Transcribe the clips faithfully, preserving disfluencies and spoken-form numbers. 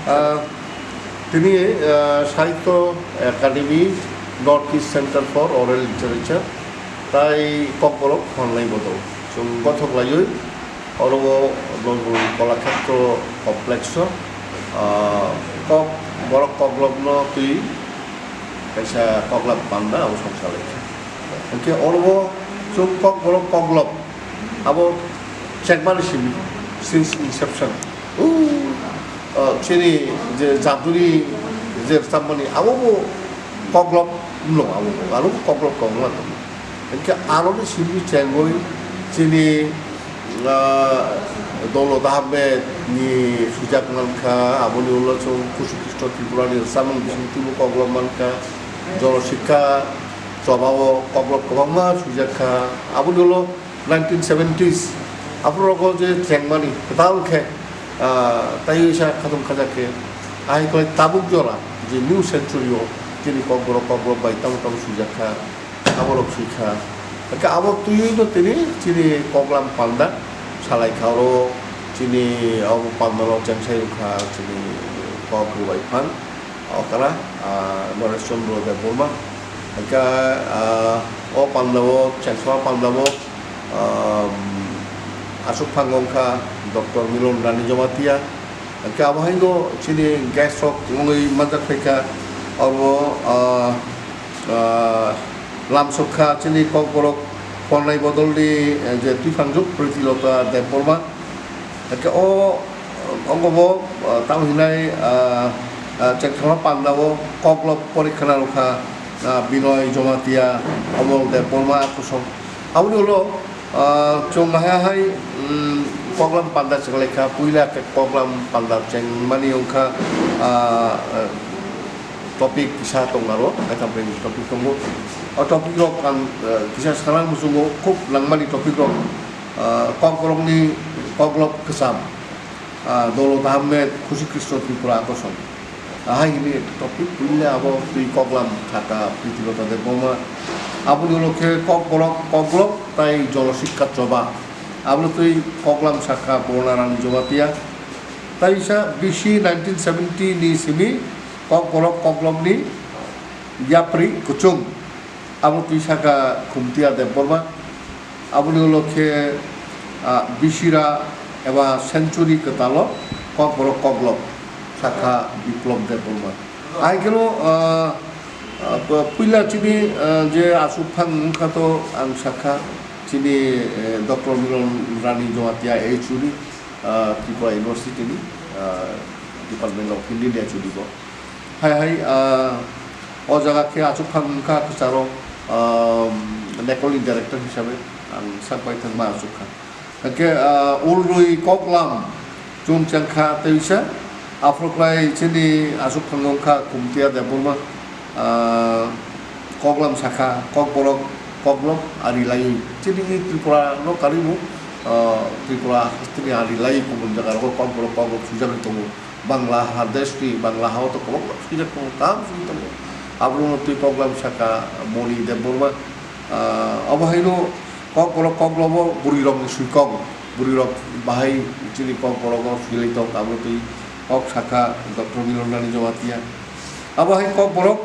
Ah, tini, ah, Sahitya Academy North East Center for Oral Literature tai Kokborok Honnai Bodol. Chwng gothok laiwi oro o Nobul Kolakhetro Complex o, ah, Kokborok Koglopno twi kaisa Koklam panda abo song salai kha. Hwnkhe oro o chwng Kokborok Koglop abo chengmani simi since inception. O, ah, chini je jaduni je rwchapmani abo bo Koglop wngno abo bo, aro bo Koglop kwbangma tongo. Hwnkhe aroni simi chengwi chini, ah, Dolo Ahmed ni sujak mankha, aboni ulo chwng Kusu Kristo Tripura ni rwchapmung bisingtwi bo Koglop mankha, Jolo Sikha Choba o Koglop kwbangma sujak kha, aboni ulo nineteen seventies, aphuru rogo je chengmani kwtal khe, ah, taiwi sa khatung khajak khe, ahai khlai tabuk jora je New Century o chini Kokborok Koglop bai tamo tamo swijak kha, aborok swi kha. Hwnkhe abo twiwi no tini chini Koklam panda salai kha, oro chini abo panda no chengsai rw kha chini Kok Rubai Phan. Okra, ah, Noresh Chandra Debbarma. Hwnkhe, ah, o pandao, chengsa pandao, ah, aswk phango wngkha Doctor Milon Rani Jamatia. Hwnkhe abo haino chini guest rok wngwi manjak phaikha. Abo, ah, ah, lamsok kha chini Kokborok Honnai Bodolni, eh, je twiphangjwk Pritilota Debbarma. Hwnkhe o, o bo, ah, tamo hinai, ah, ah, chengthama pandao Koglop porikha narwkha, ah, Binoy Jamatia, Omol Debbarma kosong. Aboni ulo, ah, chwng hai hai, mm, Koklam panda chenglaikha, puila khe Koklam panda chengmani wngkha, ah, ah, topic kisa tong aro, kaitham topic tongo. O topic rok ang, ah, kisa sana muchungo, khub nangmani topic rok. Ah, Kokborokni Koglop kwcham, ah, Dolo Ahmed, Khushi Krishna Tripura kosong. Ahai hwnwi topic puila abo twi Koklam saka Pritilota Debbarma. Aboni ulo khe Kokborok Koglop tai Jolo Sikha Choba. Aboni twi Koklam saka Borna Rani Jamatia. Tai sa bisi nineteen seventy ni simi Kokborok Koglopni yapri kuchung. Abo twi saka Khumtia Debbarma. Aboni ulo khe, ah, bisira eba century kwtalo Kokborok Koglop saka Biplop Debbarma. Ai kheno, ah, ah, puila chini, ah, je aswk phang wngkha to ang sakha chini, eh, Doctor Milon Rani Jamatia H O D, ah, Tripura University ni, ah, Department of Hindi ni H O D bo. Hai hai, ah, o jaga khe achuk phang wngkha kwcharo, ah, Nekol ni director hisabe ang sak bai thangma achuk kha. Hwnkhe, ah, Ulrwi Koklam chwng chang kha tei sa aphuru khlai chini achuk phang wngkha Khumtia Debbarma, ah, Koklam sakha Kokborok Koglop ari lai chini Tripura no karibu, ah, Tripura hasteni ari lai kubun jaga rogo Kokborok Koglop swijagwi tongo. Bangla ha desh ni, Bangla ha o to kwbangma swijak tongo, kaham swijak tongo. Abono twi Koklam saka Moni Debbarma, ah, obo haino Kokborok Koglop o bwrwi rok ni swi kok, bwrwi rok bahai chini Kokborok o swilai tong, abono twi kok saka Doctor Milon Rani Jamatia. Abo hai Kokborok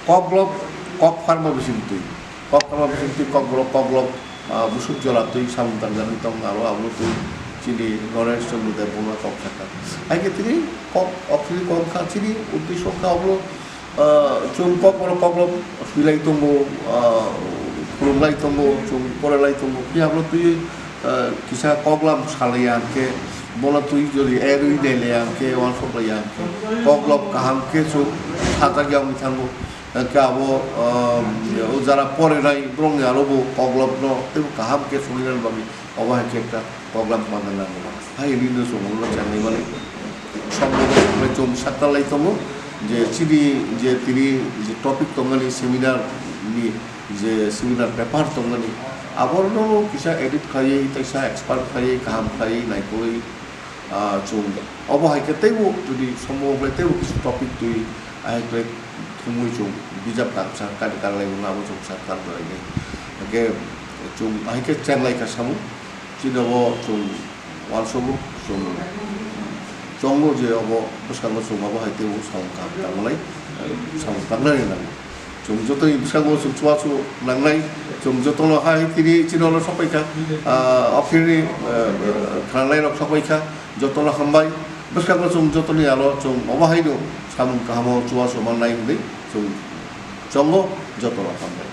Koglop, Kokpharma bising twi. Kokpharma bising twi Kokborok Koglop, ah, busuk jora twi samung tangjagwi tong aro abono twi chini Noresh Chandra Debbarma kok sakha. Hai khe tini kok, okhini kok kha chini uddesho kha obo, ah, chwng Kokborok Koglop swilai tongo, ah, khulumlai tongo, chwng porelai tongo. Phiya abono twi, ah, kisa Koklam salaiya hwnkhe bono twi jodi erwi nailaiya hwnkhe uansuk laiya hwnkhe Koglop kaham khe chwng sajagya wngwi thango. Hwnkhe abo, um, o jara porinai borokni aro bo Koglopno teibo kaham khe songinani bagwi obo hai khe ekta Koklam panda nango. Hai hinwi no chwng bono chengnai mani. Songbo chwng sakna lai tongo je chini je tini je topic tongmani seminar ni je seminar paper tongmani aborno kisa edit khaiwi teisa expand khaiwi kaham khaiwi naikolwi, ah, chwng obo hai khe teibo jodi sombo wngkhe teibo kisa topic twi ahai khe thumwi chwng bijap kangsa kari karlai mano abo chwng sa kar belai nai. Hwnkhe chwng ahai khe chenglai kha samung chini abo chwng uansukgo chwng Chongo je obo bwskango chwng obo hai teibo samung kaham tangmalai, samung tangnani nango. Chwng jotoni bwskango chwng chubachu nangnai, chwng jotono hai tini chini olo sokpaikha, ah, ophirni, ah, khwnangnai rok sokpaikha, jotono hambai. Bwskango chwng jotoni alo chwng obo haino samung kahamo chubachu mannai hwnwi chwng chongo, jotono hambai.